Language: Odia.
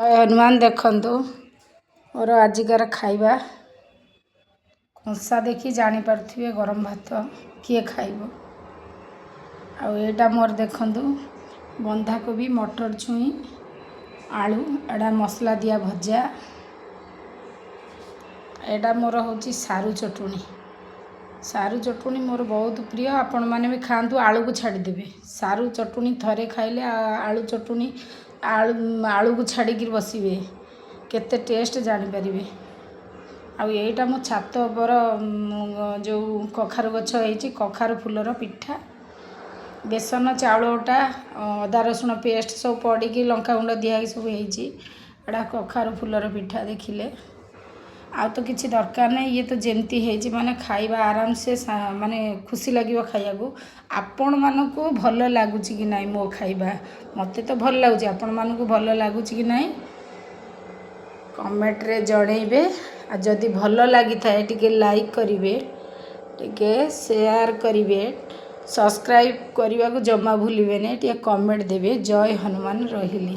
ହନୁମାନ, ଦେଖନ୍ତୁ ମୋର ଆଜିକାର ଖାଇବା। କଂସା ଦେଖି ଜାଣିପାରୁଥିବେ ଗରମ ଭାତ କିଏ ଖାଇବ। ଆଉ ଏଇଟା ମୋର ଦେଖନ୍ତୁ ବନ୍ଧାକୋବି, ମଟର ଛୁଇଁ, ଆଳୁ, ଏଇଟା ମସଲା ଦିଆ ଭଜା। ଏଇଟା ମୋର ହେଉଛି ସାରୁ ଚଟୁଣି। ସାରୁ ଚଟୁଣି ମୋର ବହୁତ ପ୍ରିୟ, ଆପଣମାନେ ବି ଖାଆନ୍ତୁ। ଆଳୁକୁ ଛାଡ଼ିଦେବେ, ସାରୁ ଚଟୁଣି ଥରେ ଖାଇଲେ ଆଳୁ ଚଟୁଣି ଆଳୁ ଆଳୁକୁ ଛାଡ଼ିକିରି ବସିବେ, କେତେ ଟେଷ୍ଟ ଜାଣିପାରିବେ। ଆଉ ଏଇଟା ମୋ ଛାତ ଉପର ଯେଉଁ କଖାରୁ ଗଛ ହେଇଛି, କଖାରୁ ଫୁଲର ପିଠା। ବେସନ, ଚାଉଳଟା, ଅଦା ରସୁଣ ପେଷ୍ଟ ସବୁ ପଡ଼ିକି, ଲଙ୍କାଗୁଣ୍ଡ ଦିଆ ହେଇକି ସବୁ ହେଇଛି। ଏଇଟା କଖାରୁ ଫୁଲର ପିଠା। ଦେଖିଲେ ଆଉ ତ କିଛି ଦରକାର ନାହିଁ। ଇଏ ତ ଯେମିତି ହେଇଛି, ମାନେ ଖାଇବା ଆରାମସେ, ମାନେ ଖୁସି ଲାଗିବ ଖାଇବାକୁ। ଆପଣମାନଙ୍କୁ ଭଲ ଲାଗୁଛି କି ନାହିଁ ମୋ ଖାଇବା? ମୋତେ ତ ଭଲ ଲାଗୁଛି। ଆପଣମାନଙ୍କୁ ଭଲ ଲାଗୁଛି କି ନାହିଁ, କମେଣ୍ଟରେ ଜଣେଇବେ। ଆଉ ଯଦି ଭଲ ଲାଗିଥାଏ, ଟିକେ ଲାଇକ୍ କରିବେ, ଟିକେ ସେୟାର କରିବେ, ସବସ୍କ୍ରାଇବ୍ କରିବାକୁ ଜମା ଭୁଲିବେନି, ଟିକେ କମେଣ୍ଟ ଦେବେ। ଜୟ ହନୁମାନ, ରହିଲି।